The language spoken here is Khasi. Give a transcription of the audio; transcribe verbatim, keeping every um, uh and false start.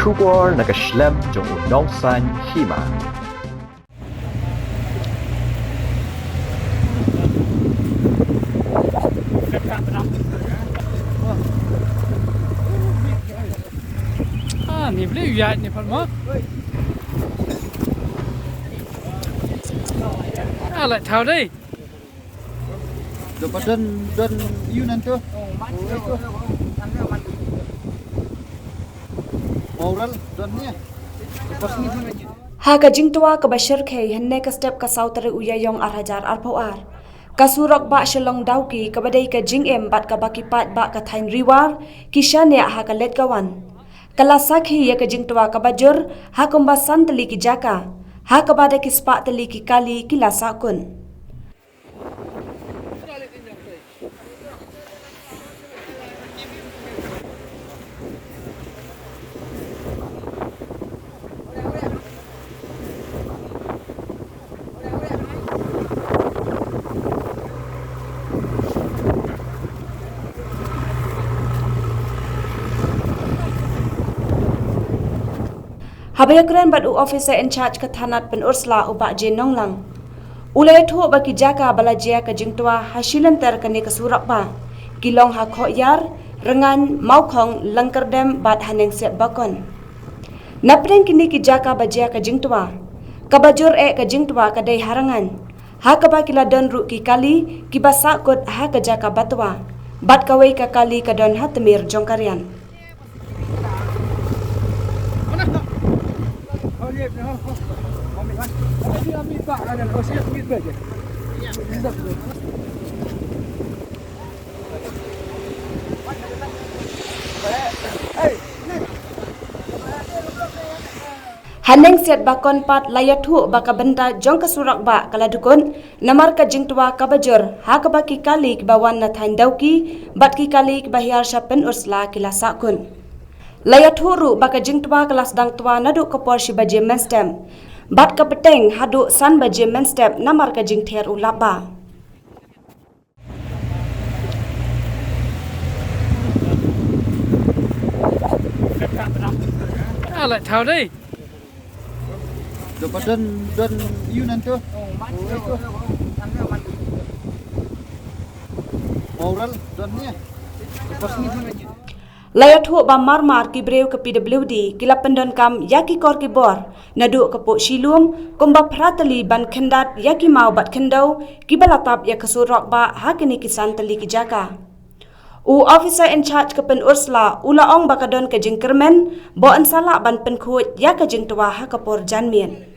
Khubor na ka shlem jong u nongsan hima. Ah, ni beli uya ni pat mo. Ah, lah tahu deh. Dapat don don iu nanto. Moral don ni. Lepas ni pun lagi. Ha ka jingtwa kaba shyrkhei hynne ka step ka saw tarik u Ïaïong ar hajar arphew ar, ka surok ba Shillong Dawki kaba dei ka jingim bad kaba ki paid ba ka thaiñ Ri War ki shaniah ha ka leit ka wan, ka la sakhi ïa ka jingtwa kaba jur ha kumba san tylli ki jaka, ha kaba da ki spah tylli ki kali ki la sahkut. Haba ïakren bad u officer in charge ka thanat Pynursla u Bah J Nonglang, u la ïathuh ba ki jaka ba la jia ka jingtwa ha shilynter kane ka surok ba ki long ha Khohïar, Rngaiñ, Mawkhong, Lyngkyrdem bad ha Nengsiat Bakon. Napdeng kine ki jaka ba jia ka jingtwa, kaba jur eh ka jingtwa ka dei ha Rngaiñ, ha kaba ki la don ruh ki kali kiba sahkut ha ka jaka ba twa bad kawei ka kali ka don ha tmier jong ka rian. Ha Nengsiat Bakon pat la ïathuh ba ka bynta jong ka surok ba ka la dukun namar ka jingtwa kaba jur ha kaba ki kali kiba wan na thaiñ Dawki bad ki kali kiba hiar sha Pynursla ki la sahkut. La ïathuh ruh ba ka jingtwa ka la sdang twa naduh ka por shi baje mynstep bad ka bteng haduh san baje mynstep namar ka jingther u lap ba. Ah, lah tahu deh. Dapat don don iu nanto. Moral don ni. Lepas ni pun lagi. La ïathuh ba marmar ki briew ka P W D ki la pyndonkam ïa ki kor ki bor naduh ka Pohshilum kumba phra tylli ban khyndat ïa ki maw bad khyndew kiba la tap ïa ka surok ba ha kine ki san tylli ki jaka. U officer in charge ka Pynursla u la ong ba ka don ka jingkyrmen ba yn sa lah ban pynkhuid ïa ka jingtwa ha ka por janmiet.